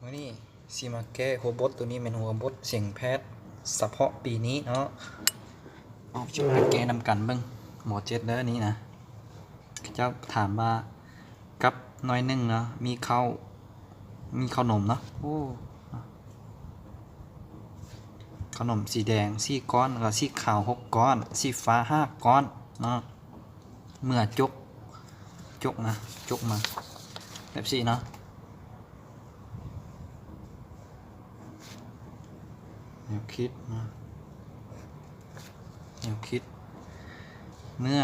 ມື້ນີ້ຊິມາແກ້ຫົວບົດ ໂຕນີ້ແມ່ນຫົວບົດເສັງແພດສະເພາະປີນີ້ເນາະ. ເຮົາຈະມາແກ້ນຳກັນເບິ່ງ ມໍເຈັດເດີນີ້ນະ. ເຂົາເຈົ້າຖາມວ່າ ກັບໜ່ວຍໜຶ່ງເນາະ ມີເຂົ້າ ມີເຂົ້າໜົມເນາະ. ໂອ້ ເຂົ້າໜົມສີແດງສີ່ກ້ອນ ແລ້ວກໍສີຂາວຫົກກ້ອນ ສີຟ້າຫ້າກ້ອນເນາະ. ເມື່ອຈົກ ຈົກນະ ຈົກມາແບບຊີ້ເນາະ. ແນວຄິດນະ ແນວຄິດ ເມື່ອ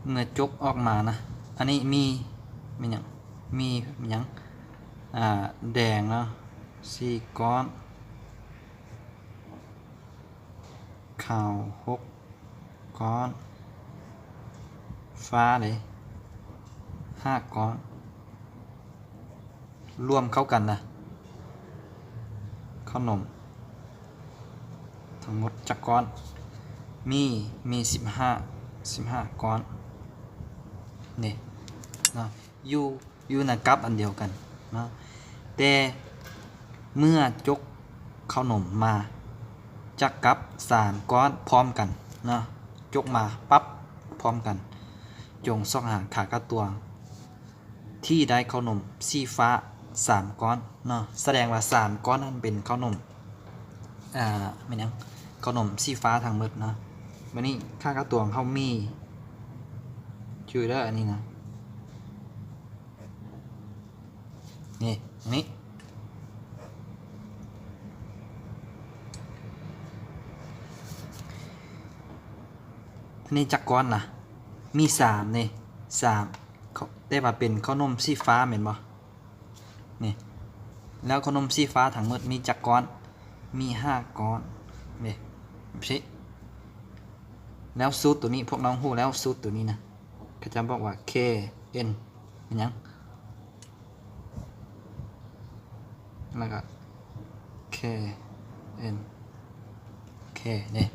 ເມື່ອຈົກອອກມານະ ອັນນີ້ມີ ມີຫຍັງ ມີຫຍັງ ອ່າ ແດງເນາະ ສີ່ກ້ອນ ຂາວຫົກກ້ອນ ຟ້າເດ້ຫ້າກ້ອນ ລວມເຂົ້າກັນນະ ເຂົ້າໜົມທັງໝົດຈັກກ້ອນ? ມີ ມີສິບຫ້າ ສິບຫ້າກ້ອນນີ້ເນາະ ຢູ່ ຢູ່ໃນກັບອັນດຽວກັນເນາະ. ແຕ່ເມື່ອຈົກເຂົ້າໜົມມາຈາກກັບສາມກ້ອນພ້ອມກັນເນາະ ຈົກມາປັບພ້ອມກັນ ຈົ່ງຊອກຫາຄ່າກະຕວງທີ່ໄດ້ເຂົ້າໜົມສີຟ້າສາມກ້ອນເນາະ. ສະແດງວ່າສາມກ້ອນນັ້ນເປັນເຂົ້າໜົມ ອ່າ ແມ່ນຫຍັງ ເຂົ້າໜົມສີຟ້າທັງໝົດເນາະ. ບາດນີ້ຄ່າກະຕວງເຮົາມີ ຈື່ເດີ ອັນນີ້ນະ ນີ້ ນີ້ ອັນນີ້ຈັກກ້ອນນະ? ມີສາມນີ້ ສາມ ແຕ່ວ່າເປັນເຂົ້າໜົມສີຟ້າແມ່ນບໍ່? ນີ້ ແລ້ວເຂົ້າໜົມສີຟ້າທັງໝົດມີຈັກກ້ອນ? ມີຫ້າກ້ອນ ນີ້ ຊີ້. ແລ້ວສູດໂຕນີ້ ພວກນ້ອງຮູ້ແລ້ວສູດໂຕນີ້ນະ ເຂົາຈະບອກວ່າ K N ແມ່ນຫຍັງ? ແລ້ວກໍ K N K ນີ້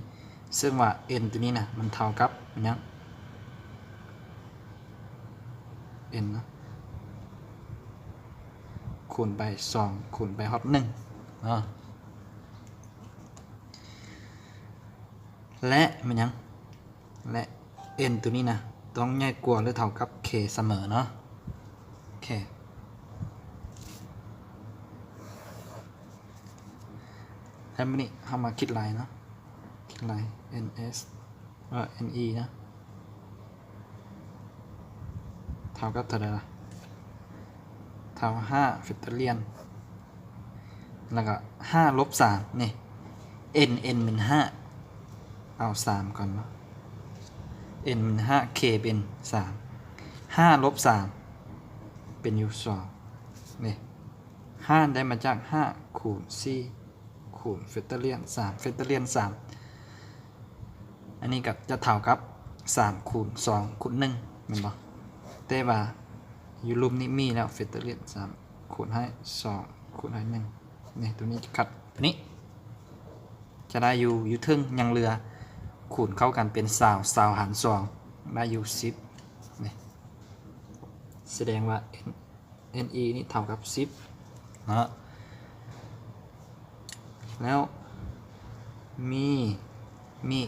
ເຊິ່ງວ່າ N ໂຕນີ້ນະ ມັນເທົ່າກັບຫຍັງ? N ນະ ຄູນໄປສອງ ຄູນໄປຮອດໜຶ່ງເນາະ ແລະ ແມ່ນຫຍັງ? ແລະ N ໂຕນີ້ນະ ຕ້ອງໃຫຍ່ກວ່າ ຫຼື ເທົ່າກັບ K ສະເໝີເນາະ. ໂອເຄ ແລ້ວບາດນີ້ເຮົາມາຄິດໄລ່ເນາະ ຄິດໄລ່ N S ເອີ N E ນະ ເທົ່າກັບເທົ່າໃດລະ? ເທົ່າຫ້າ ແຟກໂຕຣຽນ ແລ້ວກໍຫ້າລົບສາມນີ້ N N ແມ່ນຫ້າ ເອົາສາມກ່ອນເນາະ N ແມ່ນຫ້າ K ເປັນສາມ ຫ້າລົບສາມເປັນຢູ່ສອງນີ້ ຫ້າໄດ້ມາຈາກຫ້າຄູນສີ່ ຄູນແຟກໂຕຣຽນສາມ ແຟກໂຕຣຽນສາມ ອັນນີ້ກໍຈະເທົ່າກັບສາມຄູນສອງຄູນໜຶ່ງແມ່ນບໍ່? ແຕ່ວ່າຢູ່ລຸ່ມນີ້ມີແລ້ວ ແຟກໂຕຣຽນສາມຄູນໃຫ້ສອງຄູນໃຫ້ໜຶ່ງນີ້ ໂຕນີ້ຈະຄັດ ໂຕນີ້ຈະໄດ້ຢູ່ ຢູ່ເທິງຍັງເຫຼືອ ຄູນເຂົ້າກັນເປັນຊາວ ຊາວຫານສອງ ໄດ້ຢູ່ສິບນີ້ ສະແດງວ່າ N E ນີ້ເທົ່າກັບສິບເນາະ ແລ້ວມີ ມີ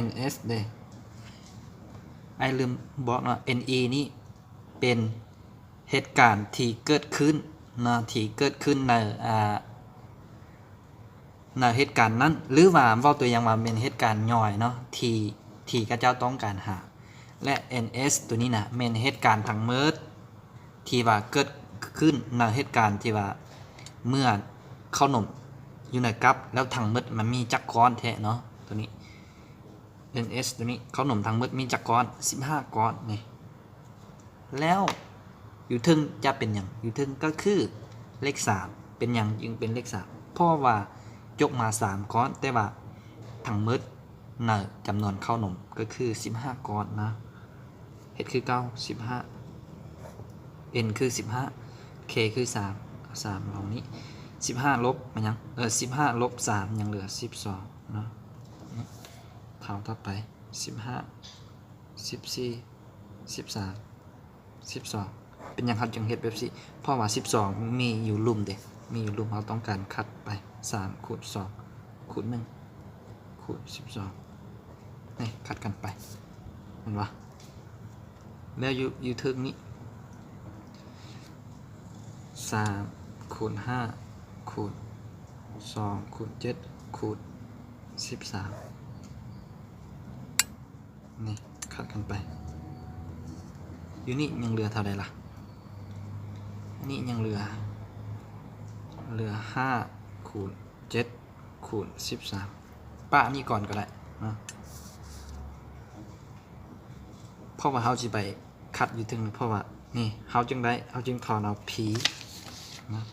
N S ເດ້ ອ້າຍລືມບອກເນາະ N E ນີ້ເປັນເຫດການທີ່ເກີດຂຶ້ນເນາະ ທີ່ເກີດຂຶ້ນໃນ ອ່າ ໃນເຫດການນັ້ນ ຫຼືວ່າເວົ້າຕົວຢ່າງວ່າແມ່ນເຫດການຍ່ອຍເນາະ ທີ່ ທີ່ເຂົາເຈົ້າຕ້ອງການຫາ ແລະ N S ໂຕນີ້ນະ ແມ່ນເຫດການທັງໝົດທີ່ວ່າເກີດຂຶ້ນໃນເຫດການທີ່ວ່າເມື່ອເຂົ້າໜົມຢູ່ໃນກັບ ແລ້ວທັງໝົດມັນມີຈັກກ້ອນແທ້ເນາະ ໂຕນີ້ N S ໂຕນີ້ ເຂົ້າໜົມທັງໝົດມີຈັກກ້ອນ? ສິບຫ້າກ້ອນນີ້ ແລ້ວຢູ່ເທິງຈະເປັນຫຍັງ? ຢູ່ເທິງກໍຄືເລກສາມ ເປັນຫຍັງຈຶ່ງເປັນເລກສາມ? ເພາະວ່າຈົກມາສາມກ້ອນ ແຕ່ວ່າທັງໝົດໃນຈຳນວນເຂົ້າໜົມກໍຄືສິບຫ້າກ້ອນນະ ເຮັດຄືເກົ່າ ສິບຫ້າ N ຄືສິບຫ້າ K ຄືສາມ ເອົາສາມລອງນີ້ ສິບຫ້າລົບມາຫຍັງ? ເອີ ສິບຫ້າລົບສາມ ຍັງເຫຼືອສິບສອງເນາະ ເທົ່າຕໍ່ໄປ ສິບຫ້າ ສິບສີ່ ສິບສາມ ສິບສອງ ເປັນຫຍັງເຮົາຈຶ່ງເຮັດແບບຊີ້? ເພາະວ່າສິບສອງມີຢູ່ລຸ່ມເດ້ ມີຢູ່ລຸ່ມ ເຮົາຕ້ອງການຄັດໄປ ສາມຄູນສອງ ຄູນໜຶ່ງ ຄູນສິບສອງ ນີ້ ຄັດກັນໄປ ເຫັນບໍ່? ແລ້ວຢູ່ ຢູ່ເທິງນີ້ ສາມຄູນຫ້າ ຄູນສອງ ຄູນເຈັດ ຄູນສິບສາມ ນີ້ ຄັດກັນໄປ. ຢູ່ນີ້ຍັງເຫຼືອເທົ່າໃດລະ? ນີ້ຍັງເຫຼືອ ເຫຼືອຫ້າຄູນເຈັດ ຄູນສິບສາມ ປະນີ້ກ່ອນກໍໄດ້ເນາະ ເພາະວ່າເຮົາຊິໄປຄັດຢູ່ເທິງນີ້ ເພາະວ່ານີ້ເຮົາຈຶ່ງໄດ້ ເຮົາຈຶ່ງຖອນເອົາ P ເນາະ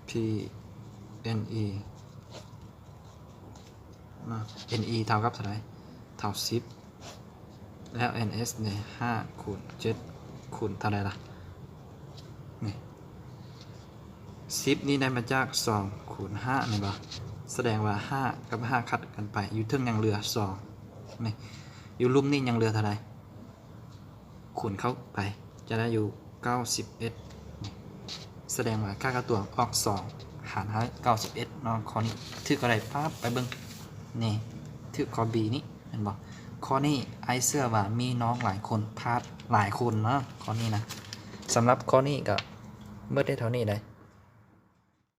P N E ເນາະ N E ເທົ່າກັບເທົ່າໃດ? ເທົ່າສິບ ແລ້ວ N S ນີ້ ຫ້າຄູນເຈັດ ຄູນເທົ່າໃດລະ? ນີ້ ສິບນີ້ໄດ້ມາຈາກສອງຄູນຫ້າ ແມ່ນບໍ່? ສະແດງວ່າຫ້າກັບຫ້າຄັດກັນໄປ ຢູ່ເທິງຍັງເຫຼືອສອງ ນີ້ ຢູ່ລຸ່ມນີ້ຍັງເຫຼືອເທົ່າໃດ? ຄູນເຂົ້າໄປ ຈະໄດ້ຢູ່ເກົ້າສິບເອັດ ນີ້ ສະແດງວ່າຄ່າກະຕົວອອກສອງຫານໃຫ້ເກົ້າສິບເອັດເນາະ. ຂໍ້ນີ້ຖືກກໍໄດ້ ປາບ ໄປເບິ່ງ ນີ້ ຖືກຂໍ້ B ນີ້ ແມ່ນບໍ່? ຂໍ້ນີ້ອ້າຍເຊື່ອວ່າມີນ້ອງຫຼາຍຄົນພາດຫຼາຍຄົນເນາະ ຂໍ້ນີ້ນະ. ສຳລັບຂໍ້ນີ້ກໍໝົດໄດ້ເທົ່ານີ້ເດ້.